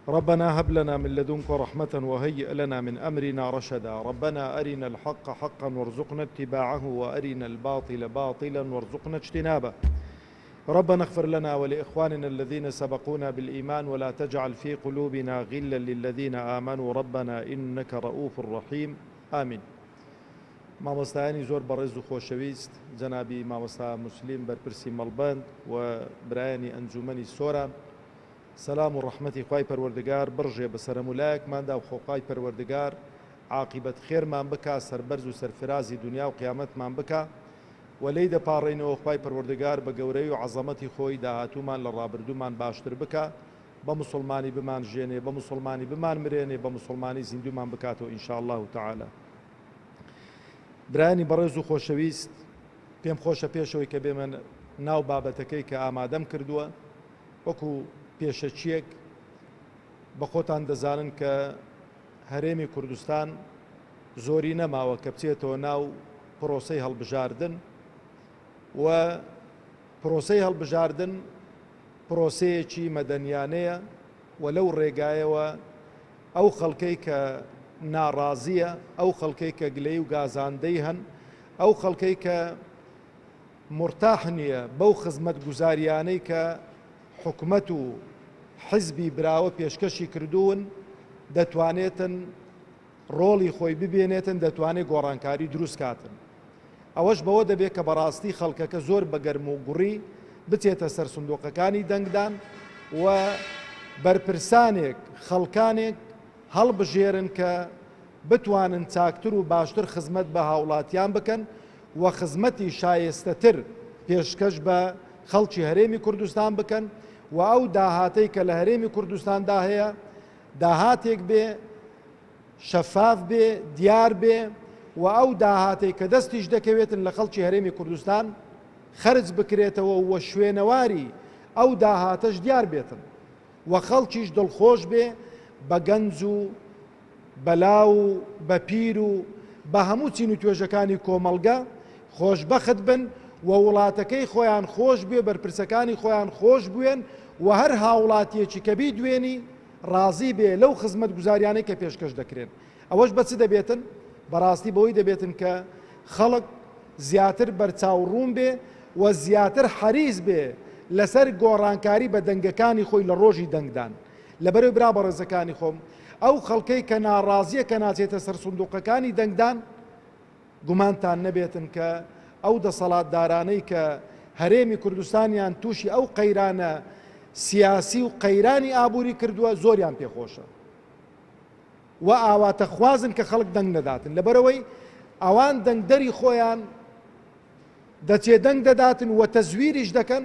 ربنا هب لنا من لدنك رحمة وهيئ لنا من أمرنا رشدا. ربنا أرنا الحق حقا وارزقنا اتباعه وأرنا الباطل باطلا وارزقنا اجتنابه. ربنا اغفر لنا ولإخواننا الذين سبقونا بالإيمان ولا تجعل في قلوبنا غلا للذين آمنوا ربنا إنك رؤوف رحيم. آمين. مامۆستایانی زۆر بەڕێز و خۆشەویست، جەنابی مامۆستا موسلیم بەرپرسی مەڵبەند و برایانی ئەنجومەنی سۆران، سەلام و ڕەحمەتی خوای پەروەردگار بڕژێ بەسەر هەموو لایەکماندا و خوای پەروەردگار عاقیبەت خێرمان بکا سەربەرز و سەرفرازی دونیا و قیامەتمان بکا و لێی دەپاڕێینەوە خوای پەروەردگار بە گەورەی و عەزەمەتی خۆی داهاتوومان لە ڕابردوومان باشتر بکا بە موسڵمانی بمان ژێنێ بە موسڵمانی بمان مرێنێ بە موسڵمانی زیندوومان بکاتەوە ان شاء اللە تعالی. برایانی بەڕێز و خۆشەویست پێم خۆشە پێشەوەی کە بێمە ناو بابەتەکەی کە ئامادەم کردووە وەکو پێشەکییەک بە خۆتان دەزانن کە هەرێمی کوردستان زۆری نەماوە کە بچێتەوە ناو پرۆسەی هەڵبژاردن و پرۆسەی هەڵبژاردن پرۆسەیەکی مەدەنیانەیە و لەو ڕێگایەوە ئەو خەڵکەی کە ناڕازییە، ئەو خەڵکەی کە گلەیی و گازاندەی هەن، ئەو خەڵکەی کە مورتاح نییە بەو خزمەتگوزارییانەی کە حکومەت و حزبی براوە پێشکەشی کردوون، دەتوانێتن ڕۆڵی خۆی ببێنێتن، دەتوانێت گۆڕانکاری دروست کاتن. ئەوەش بەوە دەبێت کە بەڕاستی خەڵکەکە زۆر بە گەرم و گوڕی بچێتە سەر سندوقەکانی دەنگدان و بەرپرسانێک، خەڵکانێک هەڵبژێرن کە بتوانن چاکتر و باشتر خزمەت بە هاوڵاتیان بکەن و خزمەتی شایستەتر پێشکەش بە خەڵکی هەرێمی کوردستان بکەن و ئەو داهاتەی کە لە هەرێمی کوردستاندا هەیە داهاتێک بێ شەفاف بێ، دیار بێ و ئەو داهاتەی کە دەستیش دەکەوێتن لە خەڵکی هەرێمی کوردستان خەرج بکرێتەوە و شوێنەواری ئەو داهاتەش دیار بێتن و خەڵکیش دڵخۆش بێ بە گەنج و بە لاو و بە پیر و بە هەموو چین و توێژەکانی کۆمەڵگە خۆشبەخت بن و وڵاتەکەی خۆیان خۆش بوێ، بەرپرسەکانی خۆیان خۆش بوێن و هەر هاوڵاتیەکی کە بیدوێنی ڕازی بێ لەو خزمەتگوزاریانەی کە پێشکەش دەکرێن. ئەوەش بە چ دەبێتن؟ بەڕاستی بەوەی دەبێتن کە خەڵک زیاتر بەرچاو ڕوون بێ و زیاتر حەریس بێ لەسەر گۆڕانکاری بە دەنگەکانی خۆی لە ڕۆژی دەنگدان. لەبەرەوەی برا بەڕێزەکانی خۆم ئەو خەڵکەی کە ناڕازیە کە ناچێتە سەر سندوقەکانی دەنگدان، گومانتان نەبێتن کە ئەو دەسەڵاتدارانەی کە هەرێمی کوردستانیان تووشی ئەو قەیرانە سیاسی و قەیرانی ئابووری کردووە زۆریان پێخۆشە و ئاواتەخوازن کە خەڵک دەنگ نەداتن لەبەرەوەی ئەوان دەنگدەری خۆیان دەچێ دەنگ دەداتن و تەزویریش دەکەن،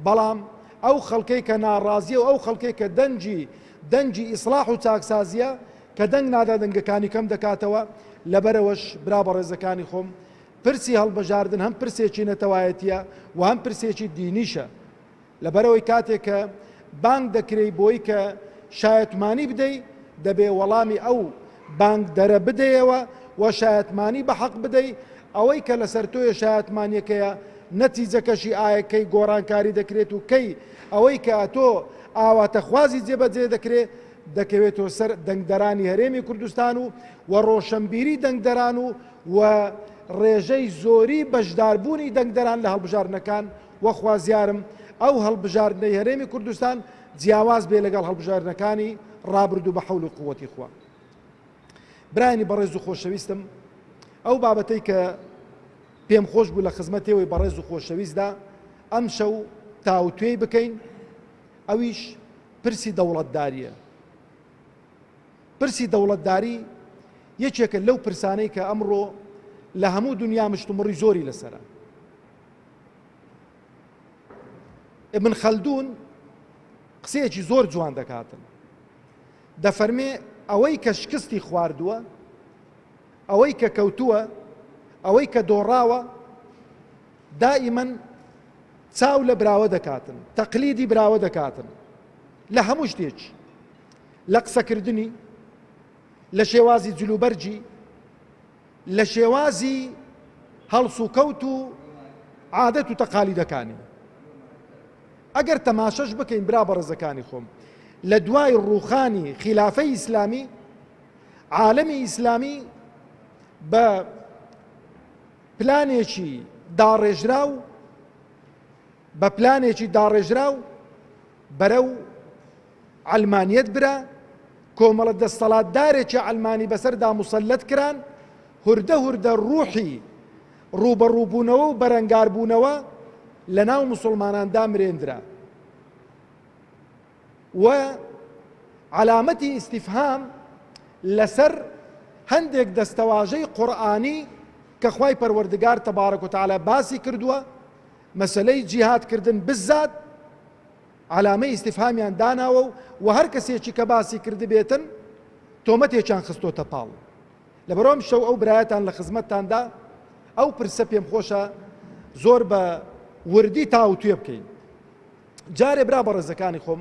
بەڵام ئەو خەڵکەی کە ناڕازیە و ئەو خەڵکەی کە دەنگی دەنگی ئیسڵاح و چاکسازیە کە دەنگ نادا دەنگەکانی کەم دەکاتەوە، لەبەرئەوەش برا بەڕێزەکانی خۆم پرسی هەڵبژاردن هەم پرسێکی نەتەوایەتیە و هەم پرسێکی دینیشە. لەبەرئەوەی کاتێک کە بانگ دەکرێی بۆی کە شایەتمانی بدەی دەبێ وەڵامی ئەو بانگدەرە بدەیەوە و شایەتمانی بە حەق بدەی، ئەوەی کە لەسەر تۆیە شایەتمانیەکەیە نەتیجەکەشی ئایە کەی گۆڕانکاری دەکرێت و کەی ئەوەی کە ئەتۆ ئاواتەخوازی جێبەجێ دەکرێ دەکەوێتەوە سەر دەنگدەرانی هەرێمی کوردستان و و ڕۆشەنبیری دەنگدەران و و ڕێژەی زۆری بەشداربوونی دەنگدەران لە هەڵبژاردنەکان وە خوازیارم ئەو هەڵبژاردنەی هەرێمی کوردستان جیاواز بێ لەگەڵ هەڵبژاردنەکانی ڕابردوو بە حەول و قوەتی خوا. برایانی بەڕێز و خۆشەویستم ئەو بابەتەی کە پێم خۆش بوو لە خزمەتێوەی بەڕێز و خۆشەویستدا ئەمشەو تاوتوێی بکەین ئەویش پرسی دەوڵەتداریە. پرسی دەوڵەتداری یەکێکە لەو پرسانەی کە ئەمڕۆ لە هەموو دنیا مشتومڕی زۆری لەسەرە. ابن خەلدون قسەیەکی زۆر جوان دەکاتن دەفەرمێ ئەوەی کە شکستی خواردووە ئەوەی کە کەوتووە ئەوەی کە دۆڕاوە دائیمەن چاو لە براوە دەکاتن تەقلیدی براوە دەکاتن لە هەموو شتێکی لە قسەکردنی لە شێوازی جلوبەرگی لە شێوازی هەڵسوکەوت و عادەت و تەقالیدەکانی. ئەگەر تەماشەش بکەین برا بەڕێزەکانی خۆم. لە دوای ڕووخانی خیلافەی ئیسلامی، عالەمی ئیسلامی بە پلانێکی داڕێژراو بە پلانێکی داڕێژراو بەرەو عەلمانیەت برا، کۆمەڵە دەستەڵاتدارێکی عەلمانی بەسەردا موسەلەت کران، هوردە هوردە ڕوحی ڕووبەڕووبوونەوە و بەرەنگاربوونەوە لەناو موسوڵماناندا مرێندرا و عەلامەتی ئیستیفهام لەسەر هەندێک دەستەواژەی قورئانی کە خوای پەروەردگار تبارک و تعالی باسی کردووە مەسەلەی جیهاد کردن بزات عەلامەی ئیستیفهامیان داناوە و وە هەر کەسێکی کە باسی کردبێتن تۆمەتێکیان خستۆتە پاڵ. لەبەرئەوە ئەمشەو ئەو برایەتان لە خزمەتتاندا ئەو پرسە پێم خۆشە زۆر بە وردی تاوتوێ بکەین. جارێ برا بەڕێزەکانی خۆم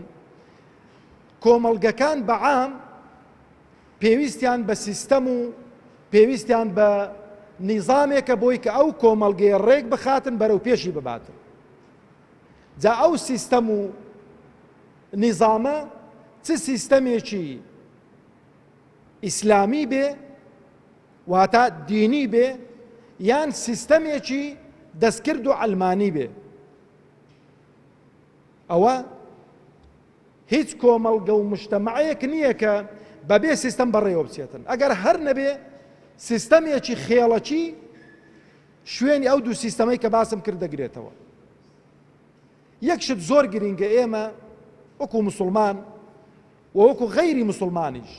کۆمەڵگەکان بە عام پێویستیان بە سیستەم و پێویستیان بە نیزامێکە بۆی کە ئەو کۆمەڵگەیە ڕێک بخاتن بەرەو پێشی بباتن. جا ئەو سیستەم و نیزامە چ سیستەمێکی ئیسلامی بێ واتە دینی بێ یان سیستەمێکی دەستکرد و عەلمانی بێ ئەوە هیچ کۆمەڵگە و مجتەمەعێک نییە کە بەبێ سیستەم بەڕێوە بچێتن ئەگەر هەر نەبێ سیستەمێکی خێڵەکی شوێنی ئەو دوو سیستەمەی کە باسم کرد دەگرێتەوە. یەک شت زۆر گرینگە ئێمە وەکو مسوڵمان و وەکو غەیری مسوڵمانیش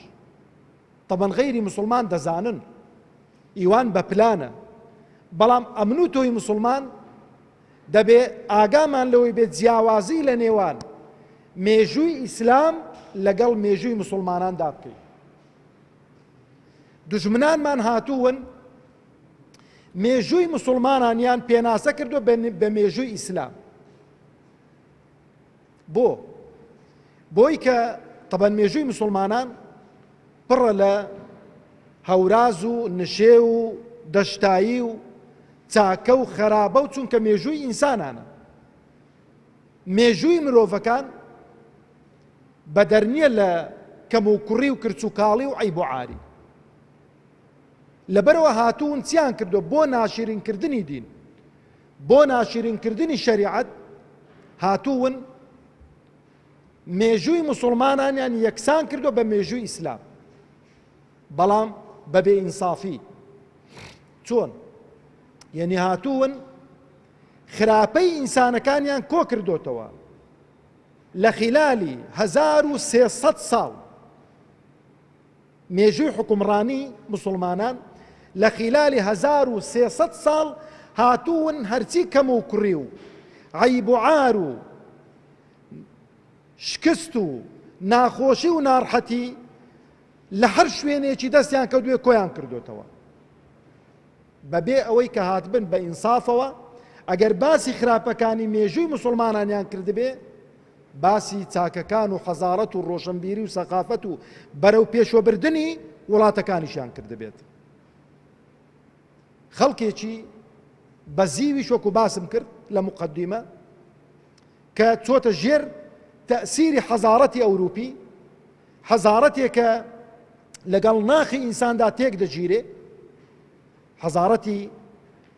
تەبەن غەیری مسوڵمان دەزانن ئیوان بە پلانە بەڵام ئەمن و تۆی مسوڵمان دەبێ ئاگامان لەوەی بێت جیاوازی لە نێوان مێژووی ئیسلام لەگەڵ مێژووی مسوڵماناندا بکەین. دوژمنانمان هاتوون مێژووی مسوڵمانانیان پێناسە کردووە بە مێژووی ئیسلام. بۆ؟ بۆی کە تەبەن مێژووی مسوڵمانان پڕە لە هەوراز و نشێ و دەشتایی و چاکە و خەرابە و چونکە مێژووی ئینسانانە. مێژووی مرۆڤەکان بەدەر نییە لە کەموکوڕی و کرچ و کاڵی و عەیب و عاری. لەبەرئەوە هاتوون چیان کردووە بۆ ناشیرین کردنی دین بۆ ناشیرین کردنی شەریعەت هاتوون مێژووی مسلمانانیان یەکسان کردووە بە مێژووی ئیسلام بەڵام بە بێ ئینسافی چۆن یعنی هاتوون خراپەی ئینسانەکانیان کۆ کردوتەوە لە خلالی 1300 ساڵ مێژووی حوکمڕانی موسوڵمانان لە خیلالی 1300 ساڵ هاتوون هەرچی کەم و کوڕی و عەیب و عار و شکست و ناخۆشی و ناڕحەتی لە هەر شوێنێکی دەستیان کەوتبێ کۆیان کردوتەوە بەبێ ئەوەی کە هاتبن بە ئینسافەوە ئەگەر باسی خراپەکانی مێژووی مسلمانانیان کردبێ باسی چاکەکان و حەزارەت و ڕۆشنبیری و سەقافەت و بەرەو پێشوەبردنی وڵاتەکانیشیان کردبێت. خەڵکێکی بەزیویش وەکو باسم کرد لە مقدمە کە چۆتە ژێر تەسیری حەزارەتی ئەوروپی حەزارەتێکە لەگەڵ ناخی ئینساندا تێک دەگیرێ حەزارەتی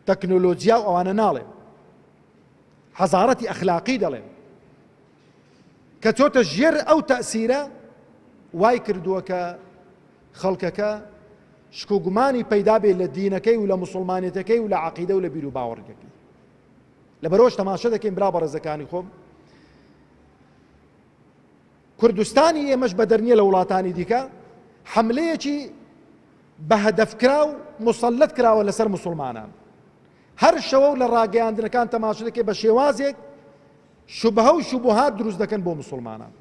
تەکنۆلۆجیا و ئەوانە ناڵێ حەزارەتی ئەخلاقی دەڵێم کە چۆتە ژێر ئەو تەسیرە وای کردووە کە خەڵکەکە شک و گومانی پەیدا بێ لە دینەکەی و لە مسلمانێتەکەی و لە عقیدە و لە بیر و باوەڕەکەی لە بەرۆژ تەماشە دەکەین برا بەڕێزەکانی خۆم کوردستانی ئێمەش بەدەر نییە لە وڵاتانی دیکە حملەیەکی بە هەدەفکرا و مسللت کراوە لەسەر مسلمانان هەر شەوە و لە ڕاگەیاندنەکان تەماشە دەکەی بە شێوازێک شوبهە و شوبهات دروست دەکەن بۆ مسوڵمانان.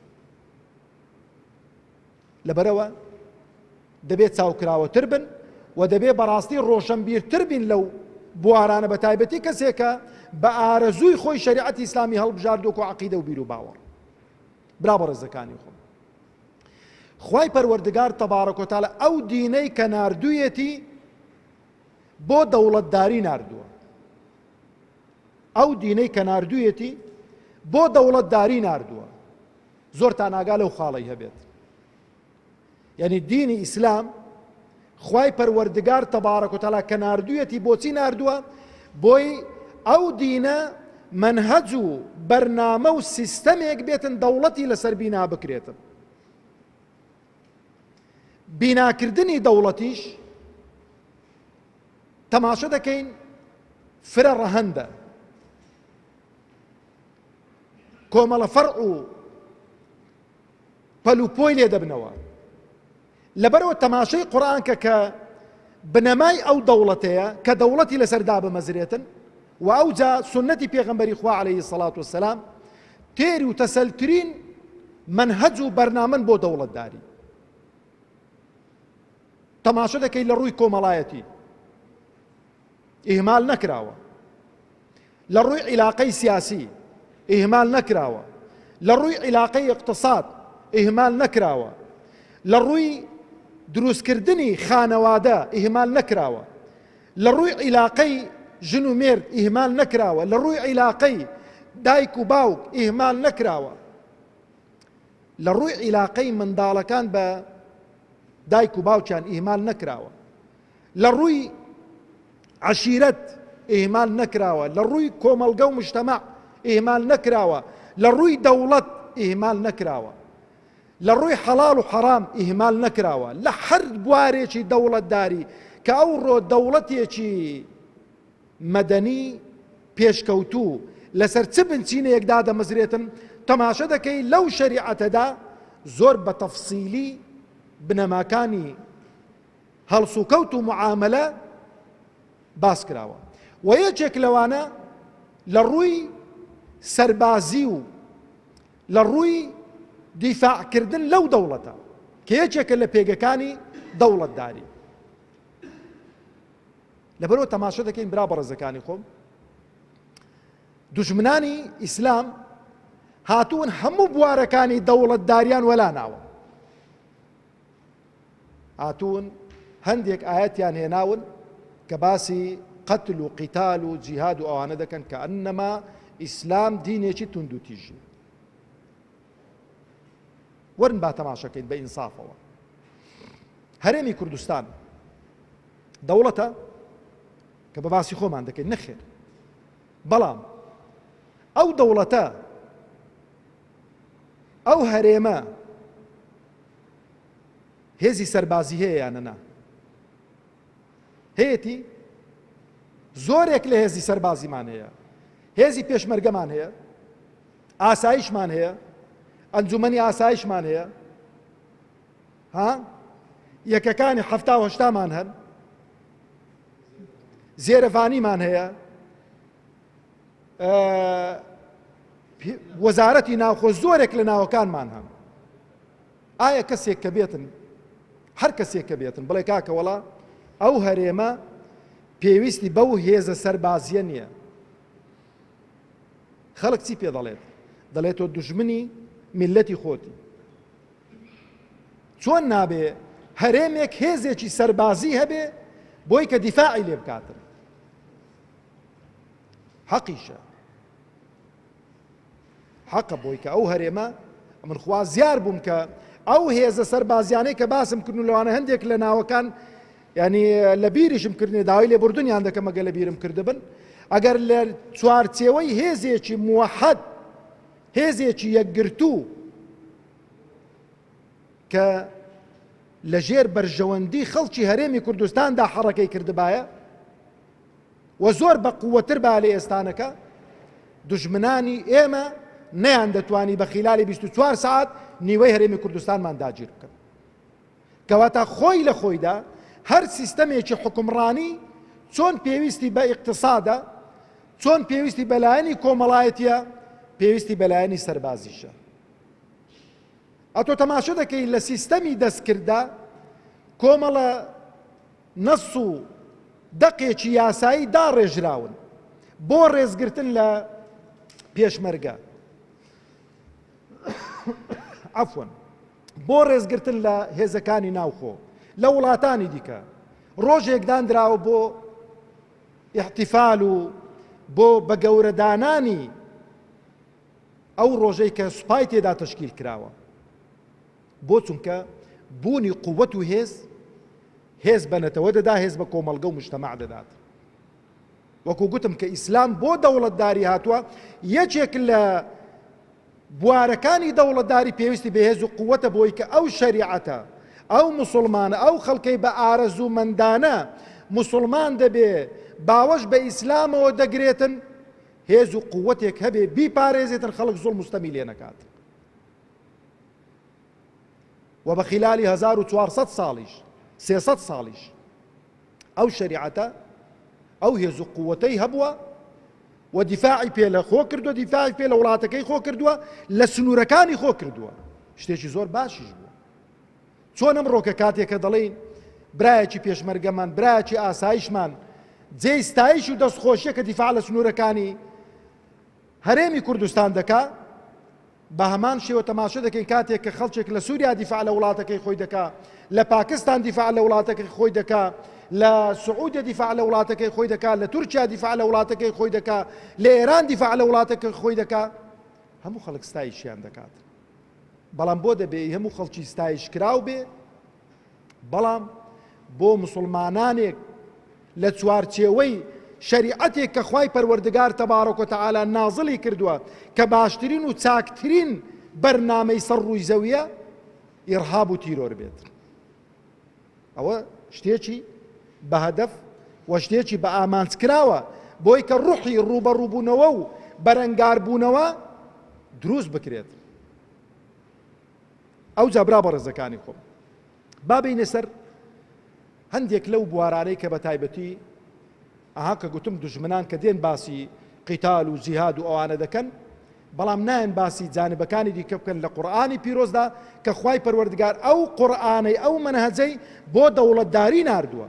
لەبەرئەوە دەبێت چاوکراوەتر بن و دەبێت بەڕاستی ڕۆشنبیرتر بین لەو بوارانە بە تایبەتی کەسێکە بە ئارەزووی خۆی شەریعەتی ئیسلامی هەڵبژاردووە و عەقیدە و بیر و باوەڕ. برا بەڕێزەکانی خۆم خوای پەروەردگار تەبارەک و تەعالا ئەو دینەی کە ناردوویەتی بۆ دەوڵەتداری ناردووە. ئەو دینەی کە ناردوویەتی بۆ دەوڵەتداری ناردووە. زۆرتان ئاگا لەو خاڵەی هەبێت. یعنی دینی ئیسلام خوای پەروەردگار تەبارەک و تەعالا کە ناردوویەتی بۆچی ناردووە؟ بۆی ئەو دینە مەنهەج و بەرنامە و سیستەمێک بێتن دەوڵەتی لەسەر بینا بکرێتن. بیناکردنی دەوڵەتیش تەماشە دەکەین فرە ڕەهەندە. کۆمەڵە فەرع و پەل و پۆی لێ دەبنەوە. لەبەرئەوە تەماشەی قورئان کە کە بنەمای ئەو دەوڵەتەیە کە دەوڵەتی لەسەر دابمەزرێتن و ئەوجا سوننەتی پێغەمبەری خوا عەلەیهی سەڵات وسەلام تێر و تەسەلترین مەنهەج و بەرنامەن بۆ دەوڵەتداری. تەماشە دەکەی لە ڕووی کۆمەڵایەتی ئیهمال نەکراوە. لە ڕووی عیلاقەی سیاسی ئیهمال نەکراوە، لە ڕووی عیلاقەی ئیقتساد ئیهمال نەکراوە، لە ڕووی دروستکردنی خانەوادە ئیهمال نەکراوە، لە ڕووی عیلاقەی ژن و مێرد ئیهمال نەکراوە، لە ڕووی عیلاقەی دایک و باوک ئیهمال نەکراوە، لە ڕووی عیلاقەی منداڵەکان بە دایک و باوکیان ئیهمال نەکراوە. لە ڕووی عەشیرەت ئیهمال نەکراوە، لە ڕووی کۆمەڵگە و مجتەمەع ئیهمال نەکراوە، لە ڕووی دەوڵەت ئیهمال نەکراوە، لە ڕووی حەڵاڵ و حەرام ئیهمال نەکراوە، لە هەر بوارێکی دەوڵەتداری کە ئەوڕۆ دەوڵەتێکی مەدەنی پێشکەوتوو لەسەر چ بنچینەیەک دادەمەزرێتن، تەماشە دەکەی لەو شەریعەتەدا زۆر بە تەفسیلی بنەماکانی هەڵسوکەوت و معامەلە باس کراوە و یەکێک لەوانە لە ڕووی سەربازی و لە ڕووی دیفاعکردن لەو دەوڵەتە کە یەکێکە لە پێگەکانی دەوڵەتداری. لەبەرەوە تەماشە دەکەین برا بەڕێزەکانی خۆم دوژمنانی ئیسلام هاتوون هەموو بوارەکانی دەوڵەتداریان وەلا ناوە. هاتوون هەندێک ئایەتیان هێناون کە باسی قەتل و قیتال و جیهاد و ئەوانە دەکەن کە ئەنەما ئیسلام دینێکی توندوتیژی. وەرن با تەماشەکەین بە ئینسافەوە. هەرێمی کوردستان دەوڵەتە کە بە باسی خۆمان دەکەین نەخێر بەڵام ئەو دەوڵەتە ئەو هەرێمە هێزی سەربازی هەیە یانە نا؟ هەیەتی زۆرێک لە هێزی سەربازیمان هەیە هێزی پێشمەرگەمان هەیە ئاسایشمان هەیە ئەنجومەنی ئاسایشمان هەیە ها یەکەکانی هەفتا و هەشتامان هەن زێرەڤانیمان هەیە وەزارەتی ناوخۆ زۆرێک لە ناوەکانمان هەن ئایا کەسێک کە بێتن هەر کەسێک کە بێتن بڵێ کاکە وەڵا ئەو هەرێمە پێویستی بەو هێزە سەربازیە نییە خەڵک چی پێ دەڵێت دەڵێت تۆ دوژمنی میلەتی خۆتی چۆن نابێ هەرێمێک هێزێکی سەربازی هەبێ بۆی کە دیفاعی لێ بکاتن حەقیشە حەقە بۆی کە ئەو هەرێمە من خوازیار بووم کە ئەو هێزە سەربازیانەی کە باسم کردن لەوانە هەندێک لە ناوەکان ینی لە بیریشم کردنێ داوای لێبوردنیان دەکەم ئەگەر لە بیرم کردبن ئەگەر لە چوارچێوەی هێزێکی موحد هێزێکی یەکگرتوو کە لەژێر بەرژەوەندی خەڵکی هەرێمی کوردستاندا حەڕەکەی کردبایە و زۆر بە قوەتر با لە ئێستانەکە، دوژمنانی ئێمە نەیان دەتوانی بە خیلالی 24 سەعات نیوەی هەرێمی کوردستانمان داگیر بکەن. کەواتە خۆی لە خۆیدا هەر سیستەمێکی حوکمڕانی چۆن پێویستی بە ئیقتسادە، چۆن پێویستی بە لایەنی کۆمەڵایەتیە، پێویستی بە لایەنی سەربازیشە. ئەتۆ تەماشە دەکەی لە سیستەمی دەستکرددا کۆمەڵە نەص و دەقێکی یاسایی داڕێژراون بۆ ڕێزگرتن لە پێشمەرگە عەفوەن بۆ ڕێزگرتن لە هێزەکانی ناوخۆ لە وڵاتانی دیکە ڕۆژێک دانراوە بۆ احتفال و بۆ بە گەورەدانانی. ئەو ڕۆژەی کە سوپای تێدا تەشکیل کراوە. بۆ چونکە بوونی قووەت و هێز، هێز بە نەتەوە دەدا، هێز بە کۆمەڵگە و مجتەمەع دەدات. وەکو گوتم کە ئیسلام بۆ دەوڵەتداری هاتووە، یەکێک لە بوارەکانی دەوڵەتداری پێویستی بە هێز و قووەتە بۆی کە ئەو شەریعەتە، ئەو موسڵمانە، ئەو خەڵکەی بە ئارەزوومەندانە موسڵمان دەبێ، باوەش بە ئیسلامەوە دەگرێتن، هێز و قووەتێک هەبێ بیپارێزێتن خەڵک زوڵم و ستەمی لێ نەکات. و بە خیلالی 1400 ساڵیش 300 ساڵیش ئەو شەریعەتە ئەو هێز و قووەتەی هەبووە و دیفاعی پێ لە خۆ کردووە دیفاعی پێ لە وڵاتەکەی خۆ کردووە لە سنوورەکانی خۆ کردووە شتێکی زۆر باشیش بوو چۆن ئەمڕۆکە کاتێک کە دەڵێین برایەکی پێشمەرگەمان برایەکی ئاسایشمان جێی ستایش و دەستخۆشیە کە دیفاع لە سنوورەکانی هەرێمی کوردستان دەکا بە هەمان شێوە تەماشە دەکەین کاتێک کە خەڵکێک لە سووریا دیفاع لە وڵاتەکەی خۆی دەکا لە پاکستان دیفاع لە وڵاتەکەی خۆی دەکا لە سعودیە دیفاع لە وڵاتەکەی خۆی دەکا لە تورکیا دیفاع لە وڵاتەکەی خۆی دەکا لە ئێران دیفاع لە وڵاتەکەی خۆی دەکا هەموو خەڵک ستایشیان دەکات بەڵام بۆ دەبێ هەموو خەڵکی ستایش کراو بێ بەڵام بۆ مسلمانانێک لە چوارچێوەی شەریعەتێک کە خوای پەروەردگار تەبارەک و تەعالا نازڵی کردووە کە باشترین و چاکترین بەرنامەی سەر ڕووی زەویە ئیرهاب و تیرۆر بێت ئەوە شتێکی بە هەدەف و شتێکی بە ئامانج کراوە بۆی کە ڕوحی ڕووبەڕووبوونەوە و بەرەنگاربوونەوە دروست بکرێت. ئەوجا برا بەڕێزەکانی خۆم با بێینە سەر هەندێک لەو بوارانەی کە بە تایبەتی ئەها کە گوتم دوژمنان کە دێن باسی قیتال و جیهاد و ئەوانە دەکەن بەڵام نایەن باسی جانبەکانی دیکە بکەن لە قورئانی پیرۆزدا کە خوای پەروەردگار ئەو قورئانەی ئەو مەنهەجەی بۆ دەوڵەتداری ناردووە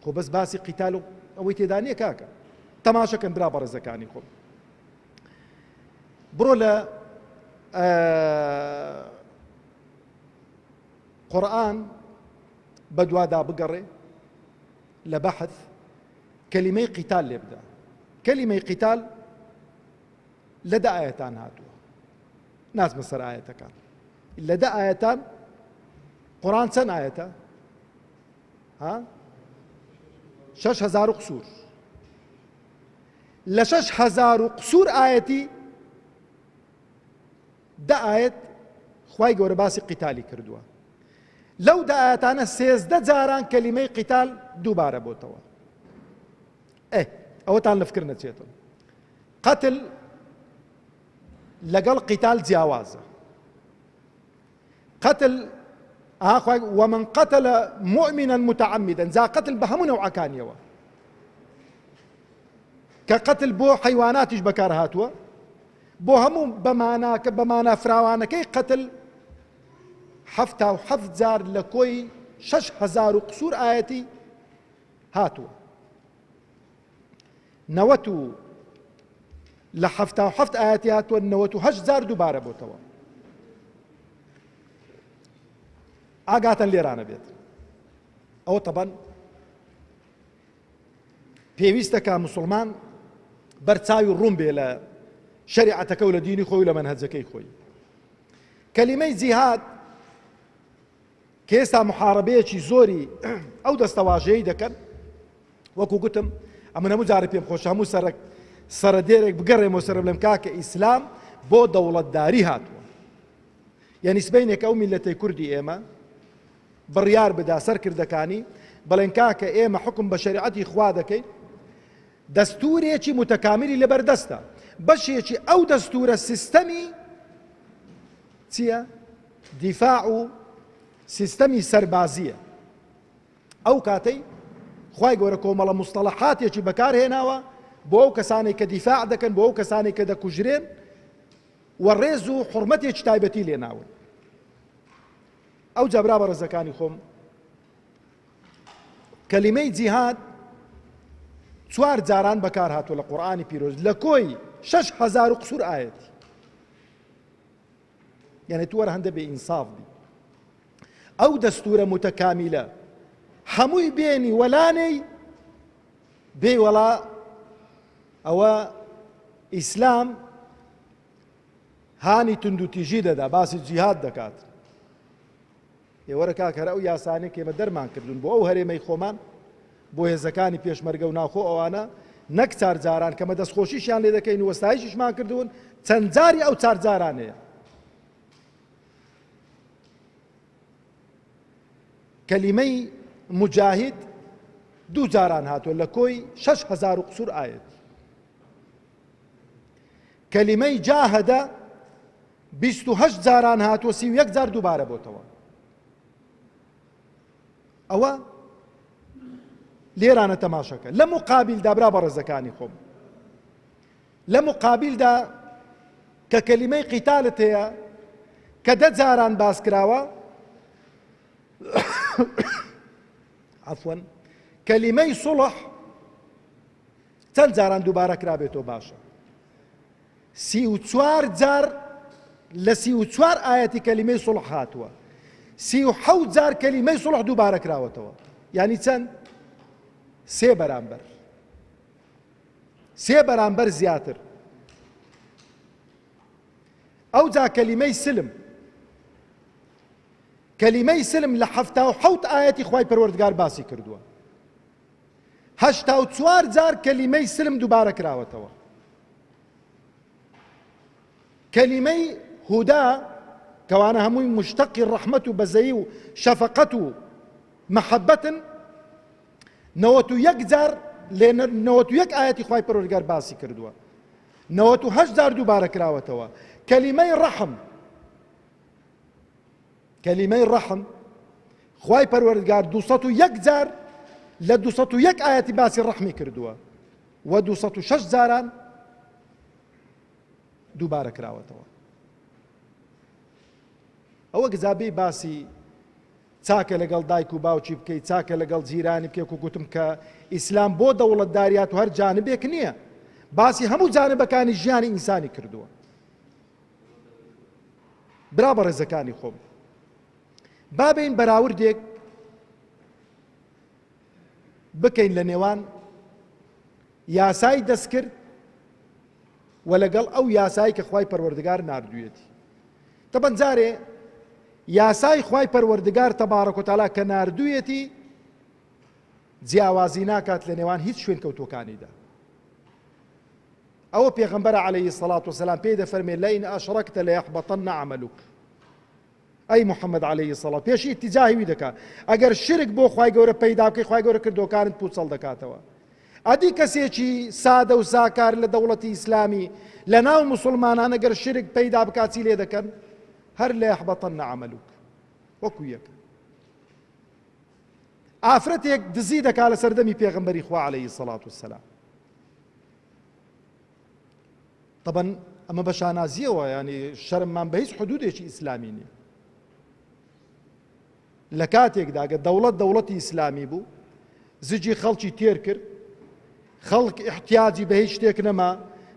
خۆ بەس باسی قیتال و ئەوەی تێدا نییە کاکە تەماشەکەن برا بەڕێزەکانی خۆم بڕۆ لە قورئان بەدوادا بگەڕێ لە بەحث کەلیمەی قیتال لێ بدە کەلیمەی قیتال لە دە ئایەتان هاتووە ناچمە سەر ئایەتەکان لە دە ئایەتان قورآن چەند ئایەتە ها 6000 و قسوور لە 6000 و قسوور ئایەتی دە ئایەت خوای گەورە باسی قیتالی کردووە لەو دە ئایەتانە سێزدە جاران کەلیمەی قیتال دووبارە بۆتەوە ئێ ئەوەتان لە فکر نەچێتن قەتل لەگەڵ قیتال جیاوازە قەتل ئاخوای ومن قتل مؤمنا متعمدا جا قەتل بە هەموو نەوعەکانیەوە کە قەتل بۆ حەیواناتیش بەکار هاتووە بۆ هەموو بەماناکە بەمانا فراوانەکەی قەتل 77 جار لە کۆی 6هزار و قسوور ئاەتی هاتووە نەوەت و لە 77 ئاەتی هاتووە 98 جار دووبارە بۆتەوە ئاگاتان لێرانە بێت ئەوە تەبەن پێویستە کە مسوڵمان بەرچاوی ڕوون بێ لە شەریعەتەکە و لە دینی خۆی و لە مەنهەجەکەی خۆی. کەلیمەی جیهاد کە ئێستا محاربەیەکی زۆری ئەو دەستەواژەیەی دەکەن وەکو گوتم ئەمن هەموو جارە پێم خۆشە هەموو سەرەک سەرەدێرێک بگەڕێمەوە سەر بڵێم کاکە ئیسلام بۆ دەوڵەتداری هاتووە یعنی سبەینێک ئەو میلەتەی کوردی ئێمە بڕیار بدا سەرکردەکانی بڵێن کاکە ئێمە حوکم بە شەریعەتی خوا دەکەین دەستورێکی متەکاملی لەبەردەستە بەشێکی ئەو دەستورە سیستەمی چییە؟ دیفاع و سیستەمی سەربازیە ئەو کاتەی خوای گەورە کۆمەڵە مستەڵەحاتێکی بەکارهێناوە بۆ ئەو کەسانێک کە دیفاع دەکەن بۆ ئەو کەسانێک کە دەکوژرێن و ڕێز و حڕمەتێکی تایبەتی لێناون ئەوجا برا بەڕێزەکانی خۆم کەلیمەی جیهاد چوار جاران بەکار هاتووە لە قورآانی پیرۆز لە کۆی 6هزار و قسوور ئاەتی یعنی تو وەرە هەندە بێ ئینساف بی ئەو دەستورە متەکامیلە هەمووی بێنی وەلانەی بێ وەڵا ئەوە ئیسلام. هانی توندوتیژی دەدا، باسی جیهاد دەکات. ئێ وەرە کاک هەر ئەو یاسانەی کە ئێمە دەرمان کردوون بۆ ئەو هەرێمەی خۆمان بۆ هێزەکانی پێشمەرگە و ناوخۆ ئەوانە نەک چار جاران کەمە دەستخۆشیشیان لێ دەکەین و وەستایشیشمان کردوون چەند جاری ئەو چار جارانەیە. کەلیمەی مجاهید دوو جاران هاتووە لە کۆی 6000 و قسوور ئاەت. کەلیمەی جاهدە 28 جاران هاتووە 31 جار دووبارە بۆتەوە. ئەوە لێرانە تەماشەکە لە مقابلدا برا بەڕێزەکانی خۆم لە مقابلدا کە کەلیمەی قیتالت هەیە کە دە جاران باس کراوە عفوا کەلیمەی سوڵح چەند جاران دووبارە کرابێتەوە باشە 34 جار لە 34 ئاەتی کەلیمەی سوڵح هاتووە 37 جار کەلیمەی سوڵح دووبارە کراوەتەوە یعنی چەند سێ بەرامبەر سێ بەرامبەر زیاتر. ئەوجا کەلیمەی سلم، کەلیمەی سلم لە 77 ئایەتی خوای پەروەردگار باسی کردووە. 84 جار کەلیمەی سلم دووبارە کراوەتەوە. کەلیمەی هودا کەوانە هەمووی مشتەقی ڕەحمەت و بەزەیی و شەفەقەت و مەحەبەتن 91 جار لێ 91 ئاەتی خوای پەروەردگار باسی کردووە 98 جار دووبارە کراوەتەوە کەلیمەی ڕەحم کەلیمەی ڕەحم خوای پەروەردگار 201 جار لە 201 ئاەتی باسی ڕەحمی کردووە و 206 جاران دووبارە کراوەتەوە ئەوە گزابی باسی چاکە لەگەڵ دایک و باوکی بکەی، چاکە لەگەڵ جیرانی بکەی، وەکو گوتم کە ئیسلام بۆ دەوڵەتداریات و هەر جانبێک نییە، باسی هەموو جانبەکانی ژیانی ئینسانی کردووە. برا بەڕێزەکانی خۆم با بین بەراوردێک بکەین لە نێوان یاسای دەستکرد و لەگەڵ ئەو یاسای کە خوای پەروەردگار ناردوویەتی. تەبەن جارێ یاسای خوای پەروەردگار تبارک و تعالی کە ناردوویەتی جیاوازی ناکات لە نێوان هیچ شوێنکەوتووەکانیدا. ئەوە پێغەمبەرە عەلەیهی سەڵات وسەلام پێی دەفەرمێ لەئین ئەشرەکتە لەیەحبەطەنە عەمەلوک. ئەی محمد علیە سڵا پێشی ئیتیجاهی وی دەکا ئەگەر شرک بۆ خوای گەورە پەیدا بکەی خوای گەورە کردەوەکانت پوچەڵ دەکاتەوە ئەدی کەسێکی سادە و ساکار لە دەوڵەتی ئیسلامی لە ناو مسلمانان ئەگەر شرک پەیدا بکات چی لێ دەکەن هەر لە یحبطن عملک وەکو یەک ئافرەتێک دزی دەکا لە سەردەمی پێغەمبەری خوا عەلەیهی سەڵات وسەلام تەبەن ئەمە بە شانازیەوە ینی شەرممان بە هیچ حدودێکی ئیسلامی نییە لە کاتێکدا گە دەوڵەت دەوڵەتی ئیسلامی بوو زجی خەڵکی تێر کرد خەڵک احتیاجی بە هیچ شتێک نەما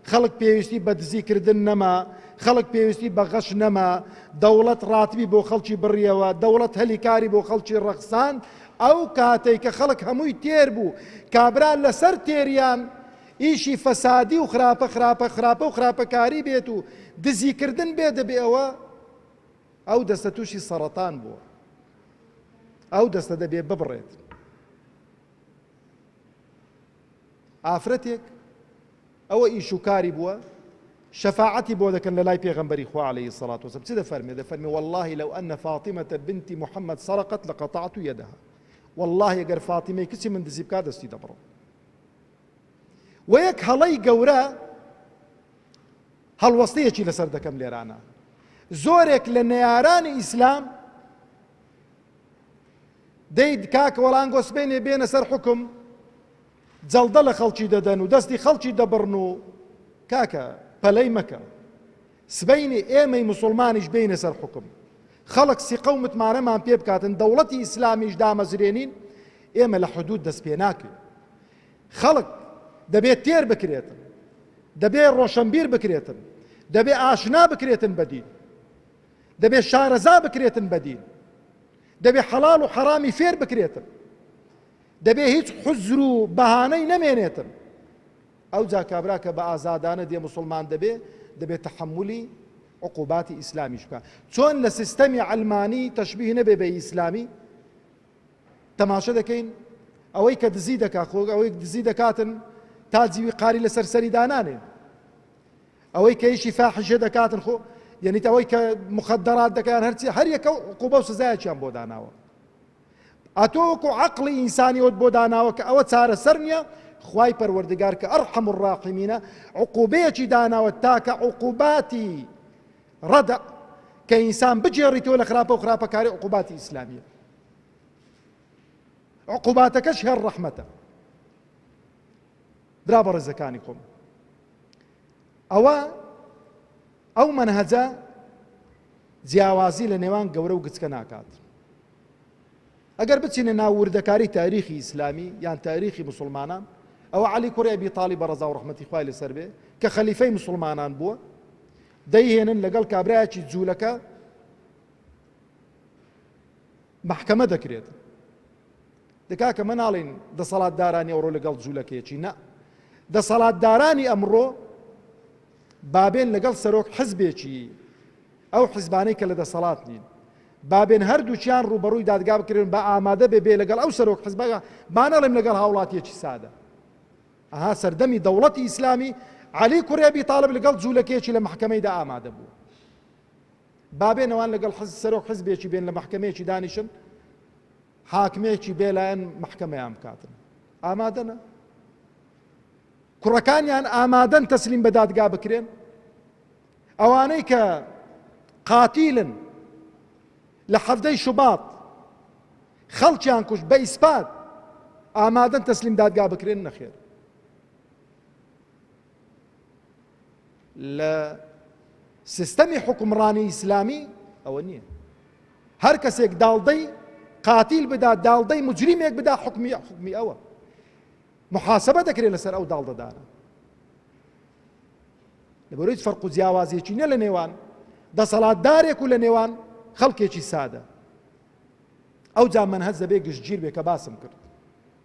خەڵک پێویستی بە دزیکردن نەما خەڵک پێویستی بە غەش نەما دەوڵەت ڕاتبی بۆ خەڵکی بڕیەوە دەوڵەت هەلی کاری بۆ خەڵکی ڕەخسان ئەو کاتێک کە خەڵک هەمووی تێر بوو کابرا لەسەر تێریان ئیشی فەسادی و خراپە خراپە خراپە و خراپەکاری بێت و دزی کردن بێ دەبێ ئەوە ئەو دەستە تووشی سەڕەتان بووە ئەو دەستە دەبێ ببڕێت ئافرەتێک ئەوە ئیش و کاری بووە شەفاعەتی بۆ دەکەن لە لای پێغەمبەری خوا عەلەیهی سەڵات وسلام چ دەفەرمێ دەفەرمێ واللهی لو أن فاطمة بنت محمد سرقت لقطعت يدها والله ئەگەر فاطمەی کچی من دزی بکات دەستی دەبڕم وە یەک هەڵەی گەورە هەڵوەستەیەکی لەسەر دەکەم لێرانە زۆرێک لە نەیارانی ئیسلام دەی کاکە وەڵانگۆ سبەینێ بێنە سەر حکم جەڵدە لە خەڵکی دەدەن و دەستی خەڵکی دەبڕن و کاکە پەلەی مەکە سبەینێ ئێمەی موسوڵمانیش بێینە سەر حوکم خەڵک سیقە و متمانەمان پێ بکاتن دەوڵەتی ئیسلامیش دامەزرێنین ئێمە لە حدود دەست پێ ناکەین خەڵک دەبێت تێر بکرێتن دەبێ ڕۆشنبیر بکرێتن دەبێ ئاشنا بکرێتن بە دین دەبێ شارەزا بکرێتن بە دین دەبێ حەڵاڵ و حەرامی فێر بکرێتن دەبێ هیچ حزر و بەهانەی نەمێنێتن ئەوجا کابرا کە بە ئازادانە دێ موسڵمان دەبێ، دەبێ تەحەمولی. عقوباتی ئیسلامیش بکە. چۆن لە سیستەمی عەلمانی تەشبیه نەبێ بە ئیسلامی؟ تەماشە دەکەین ئەوەی کە دزی دەکا خۆ ئەوەی دزی دەکاتن تا جیوی قاری لەسەر سەری دانانێ ئەوەی کە ئیشی فاحشە دەکاتن خۆ یعنی ئەوەی کە مخدرات دەکەن هەرچی هەر یەکە و عقوبە و سزایەکیان بۆ داناوە ئەتۆ وەکو عەقڵی ئینسانیەوەت بۆ داناوە کە ئەوە چارەسەر نییە خوای پەروەردگار کە ئەرحەم الراحمینە عقوبەیەکی داناوە تاکە عقوباتی ڕەدع کە ئینسان بگێڕیتەوە لە خراپە و خراپەکاری عقوباتی ئیسلامیە عقوباتەکەش هەر ڕەحمەتە برا بەڕێزەکانی خۆم ئەوە ئەو مەنهەجە جیاوازی لە نێوان گەورە و گچکە ناکات. ئەگەر بچینە ناو وردەکاری تاریخی ئیسلامی یان تاریخی مسلمانان ئەوە عەلی کوڕی ئەبی تاڵیب بە ڕەزا و ڕەحمەتی خوای لەسەر بێ کە خەلیفەی مسلمانان بووە دەیهێنن لەگەڵ کابرایەکی جوولەکە محکەمە دەکرێت دەکا کە مە ناڵین دەسەڵاتدارانی ئەوڕۆ لەگەڵ جوولەکەیەکی نا دەسەڵاتدارانی ئەمڕۆ بابێن لەگەڵ سەرۆک حزبێکی ئەو حزبانەی کە لە دەسەڵات نین بابێن هەردووکیان ڕووبەڕووی دادگا بکرێن با ئامادە بێ بێ لەگەڵ ئەو سەرۆک حزبە با نەڵێم لەگەڵ هاوڵاتیەکی سادە ئەها سەردەمی دەوڵەتی ئیسلامی عەلی کوڕی ئەبی تاڵب لەگەڵ جوولەکەیەکی لە مەحکەمەیدا ئامادە بوو بابێنەوان لەگەڵ حز سەرۆک حزبێکی بێن لە مەحکەمەیەکی دانیشن حاکمێکی بێلایەن مەحکەمەیان بکاتن ئامادەنە کوڕەکانیان ئامادەن تەسلیم بە دادگا بکرێن؟ ئەوانەی کە قاتیلن لە حەڤدەی شوبات خەڵکیان کوشت بە ئیسپات ئامادەن تەسلیم دادگا بکرێن؟ نەخێر. لە سیستەمی حکومڕانی ئیسلامی ئەوە نییە. هەر کەسێک داڵدەی قاتیل بدا داڵدەی مجریمێک بدا حکمی حکمی ئەوە. محاسبە دەکرێت لەسەر ئەو داڵدەدانە لەبەر هیچ فەرق و جیاوازیەکی نیە لە نێوان دەسەڵاتدارێک و لە نێوان خەڵکێکی سادە ئەو جا مەنهەج دەبێ گشتگیر بێ کە باسم کرد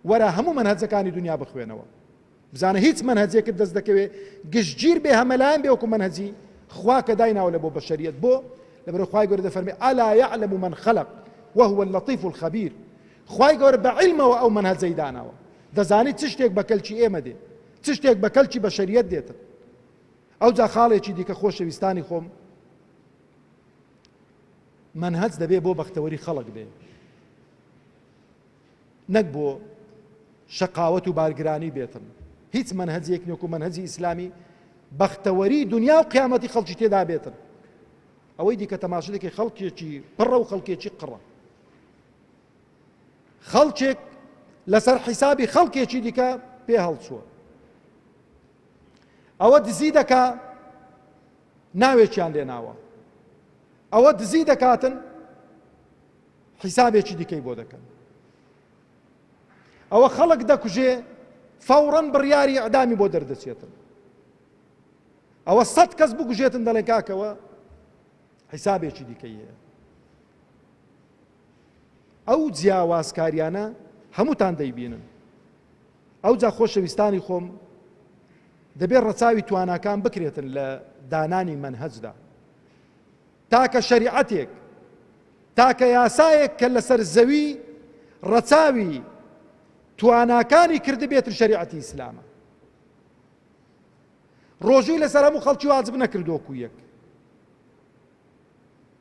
وەرە هەموو مەنهەجەکانی دنیا بخوێنەوە بزانە هیچ مەنهەجێکت دەست دەکەوێت گشتگیر بێ هەمەلایەن بێ وەکو مەنهەجی خوا کە دایناوە لە بۆ بەشەریەت بۆ لەبەر خوای گەورە دەفەرمێ ئەلا یعلم من خلق وهو اللطیف الخبیر خوای گەورە بە عیلمەوە ئەو مەنهەجەی داناوە دەزانی چ شتێک بە کەلکی ئێمە دێ چ شتێک بە کەلکی بەشەریەت دێتن ئەوجا خاڵێکی دیکە خۆشەویستانی خۆم مەنهەج دەبێ بۆ بەختەوەری خەڵک بێ نەک بۆ شەقاوەت و بارگرانی بێتن هیچ مەنهەجێک نوکو مەنهەجی ئیسلامی بەختەوەری دنیا و قیامەتی خەڵکی تێدا بێتن ئەوەی دیکە تەماشەێکی خەڵکێکی پڕە و خەڵکێکی قڕە خەڵکێک لەسەر حیسابی خەڵکێکی دیکە پێ هەڵچووە ئەوە دزی دەکا ناوێکیان لێناوە ئەوە دزی دەکاتن حیسابێکی دیکەی بۆ دەکەن ئەوە خەڵک دەکوژێ فەوڕەن بڕیاری ئەدامی بۆ دەردەچێتن ئەوە سەد کەس بگوژێتن دەڵێن کاکەوە حیسابێکی دیکەی هەیە ئەو جیاوازکاریانە هەمووتان دەیبینن. ئەوجا خۆشەویستانی خۆم دەبێت ڕەچاوی تواناکان بکرێتن لە دانانی مەنهەجدا. تاکە شەریعەتێک، تاکە یاسایەک کە لەسەر زەوی ڕەچاوی تواناکانی کردبێتن شەریعەتی ئیسلامە. ڕۆژووی لەسەر هەموو خەڵکی واجب نەکردووە وەکو یەک.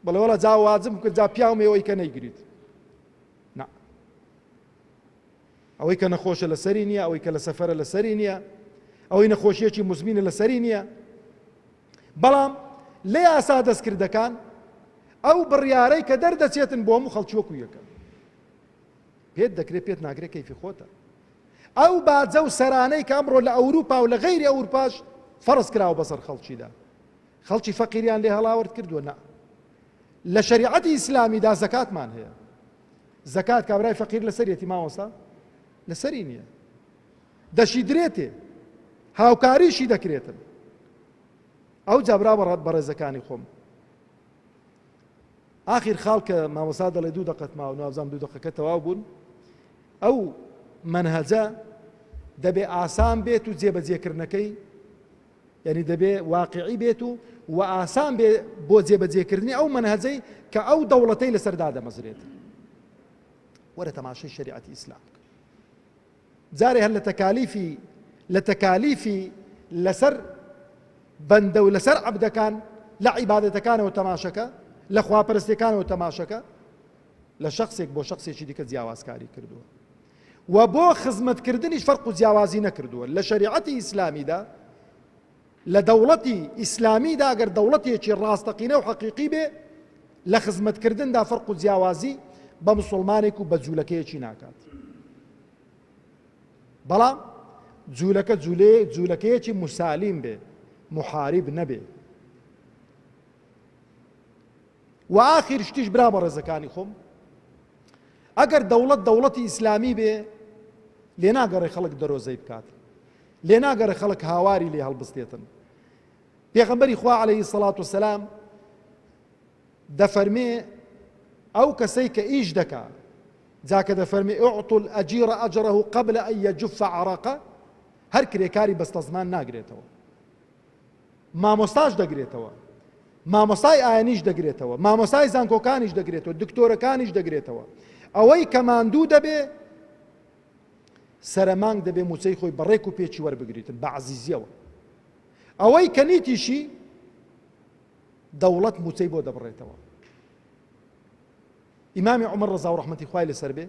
بەڵێ وەڵا جا واجب کرد جا پیاوم ئەوەی کە نەیگریت نا ئەوەی کە نەخۆشە لەسەری نییە ئەوەی کە لە سەفەرە لەسەری نییە ئەوەی نەخۆشیەکی مزمینە لەسەری نییە بەڵام لە یاسا دەستکردەکان ئەو بڕیارەی کە دەردەچێتن بۆ هەموو خەڵکی وەکو یەکە پێت دەکرێت پێت ناکرێت کەیفی خۆتە ئەو باجە و سەرانەی کە ئەمڕۆ لە ئەوروپا و لە غەیری ئەوروپاش فەرز کراوە بەسەر خەڵکیدا خەڵکی فەقیریان لێ هەڵاوەرد کردووە نا لە شەریعەتی ئیسلامیدا زەکاتمان هەیە زەکات کابرای فەقیر لەسەرێتی مامۆستا لەسەری نییە دەشی درێتێ هاوکاریشی دەکرێتن ئەو جابرا بەڕێزەکانی خۆم ئاخیر خاڵ کە مامۆستا دەڵێ دوو دەقەت ماوە نازانم دوو دەقەکە تەواو بوون ئەو مەنهەجە دەبێ ئاسان بێت و جێبەجێکردنەکەی. یعنی دەبێ واقعی بێت و و ئاسان بێ بۆ جێبەجێکردنی ئەو مەنهەجەی کە ئەو دەوڵەتەی لەسەر دادەمەزرێت. وەرە تەماشای شەریعەتی ئیسلام بکە. جارێ هەر لە تەکالیفی لە تەکالیفی لەسەر بەندە و لەسەر عەبدەکان لە عیبادەتەکانەوە تەماشەکە لە خواپەرستیەکانەوە تەماشەکە لە شخصێک بۆ شخصێکی دیکە جیاوازکاری کردووە و بۆ خزمەتکردنیش فەرق و جیاوازی نەکردووە لە شەریعەتی ئیسلامیدا لە دەوڵەتی ئیسلامیدا گەر دەوڵەتێکی ڕاستەقینە و حەقیقی بێ لە خزمەتکردندا فەرق و جیاوازی بە مسوڵمانێک و بە جوولەکەیەکی ناکات بەڵام جوولەکە جوولێ جوولەکەیەکی مسالیم بێ محارب نەبێ و ئاخیر شتیش برا بەڕێزەکانی خۆم ئەگەر دەوڵەت دەوڵەتی ئیسلامی بێ لێ ناگەڕێ خەڵک دەرۆزەی بکات لێ ناگەڕێ خەڵک هاواری لێ هەڵبستێتن. پێغەمبەری خوا عەلەیهی سەڵات وسەلام دەفەرمێ ئەو کەسەی کە ئیش دەکا جا کە دەفەرمێ اعطوا الاجیر اجره قبل ان يجف عرقه هەر کرێکاری بەستەزمان ناگرێتەوە مامۆستاش دەگرێتەوە مامۆستای ئاینیش دەگرێتەوە مامۆستای زانکۆکانیش دەگرێتەوە دکتۆرەکانیش دەگرێتەوە ئەوەی کە ماندوو دەبێ سەرەمانگ دەبێ موچەی خۆی بە ڕێک و پێکی وەربگریتن بە عەزیزیەوە ئەوەی کە نیتیشی دەوڵەت موچەی بۆ دەبڕێتەوە ئیمامی عمر ڕەزا و ڕەحمەتی خوای لەسەر بێ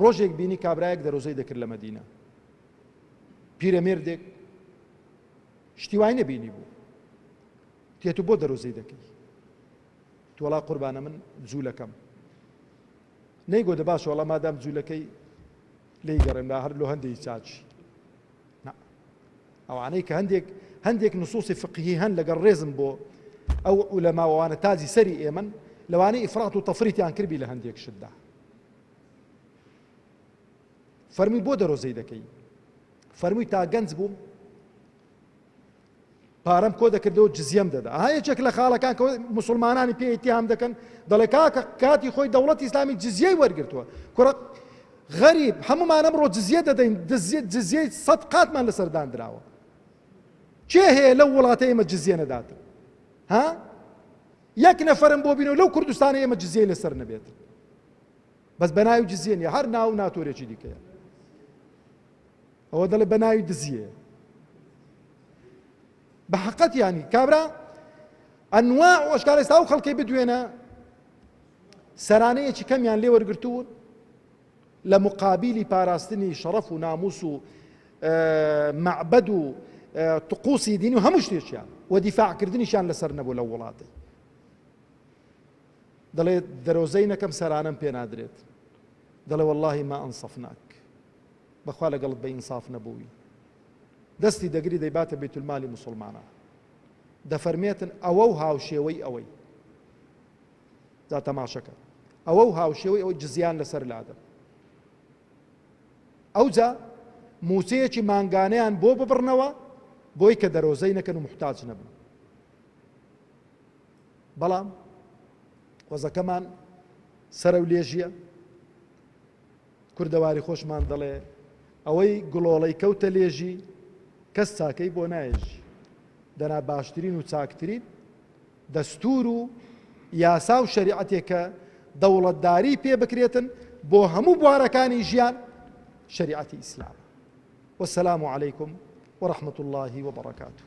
ڕۆژێک بینی کابرایەک دەرۆزەی دەکرد لە مەدینە پیرەمێردێک شتی وای نەبینی بوو تێت و بۆ دەرۆزەی دەکەی توڵا قوربانە من جوولەکەم نەیگۆ دە باشە وەڵا مادام جولەکەی لێی گەڕێم لا هەر لۆ هەندێکی چاچی نا ئەوانەی کە هەندێک هەندێک نصوصی فقهی هەن لەگەڵ ڕێزم بۆ ئەو عولەماوانە تاجی سەری ئێمن لەوانەیە ئیفرات و تەفریتیان کردبی لە هەندێک شتدا فەرمی بۆ دەرۆزەی دەکەی فەرمووی تا گەنج بووم پارەم کۆ دەکردەوە جزیەم دەدا. ئەها یەکێک لە خاڵەکان کە موسڵمانانی پێ ئیتیهام دەکەن دەڵێ کاکە کاتی خۆی دەوڵەتی ئیسلامی جزیەی وەرگرتووە. کوڕە غەریب هەمومان ئەمڕۆ جزیە دەدەین جزیەی سەد قاتمان لەسەر داندراوە. کێ هەیە لەو وڵاتە ئێمە جزیە نەدات؟ ها؟ یەک نەفەرم بۆ بینەوە لەو کوردستانە ئێمە جزیەی لەسەر نەبێت. بەس بە ناوی جزیە نیە هەر ناو ناتۆرێکی دیکەیە. ئەوە دەڵێ بە ناوی دزیە بە حقەت ینی کابرا ئەنواع و ئەشکال ئێستا ئەو خەڵکەی بدوێنە سەرانەیەکی کەمیان لێ وەرگرتوون لە مقابلی پاراستنی شەڕەف و ناموس و معبد و طقوسی دین و هەموو شتێکیان و دیفاعکردنیشیان لەسەر نەبوو لە وڵاتی دەڵێ دەرۆزەی نەکەم سەرانەم پێ نادرێت دەڵێ واللهی ما ئەنصفناک بەخوا لەگەڵت بە ئینساف نەبووی دەستی دەگری دەیباتە بەیتولمالی موسڵمانان دەفەرمێتن ئەوە و هاوشێوەی ئەوەی جا تەماشەکە ئەوە و هاوشێوەی ئەوەی جزیان لەسەر لادەن ئەوجا موچەیەکی مانگانەیان بۆ ببڕنەوە بۆی کە دەرۆزەی نەکەن و محتاج نەبن بەڵام وەزەکەمان سەرە و لێژیە کوردەواری خۆشمان دەڵێ ئەوەی گڵۆڵەی کەوتە لێژی کەس چاکەی بۆ نایەژی دەنا باشترین و چاکترین دەستور و یاسا و شەریعەتێک کە دەوڵەتداری پێ بکرێتن بۆ هەموو بوارەکانی ژیان شەریعەتی ئیسلامە. والسلام علیکم ورحمة اللە وبرکاته.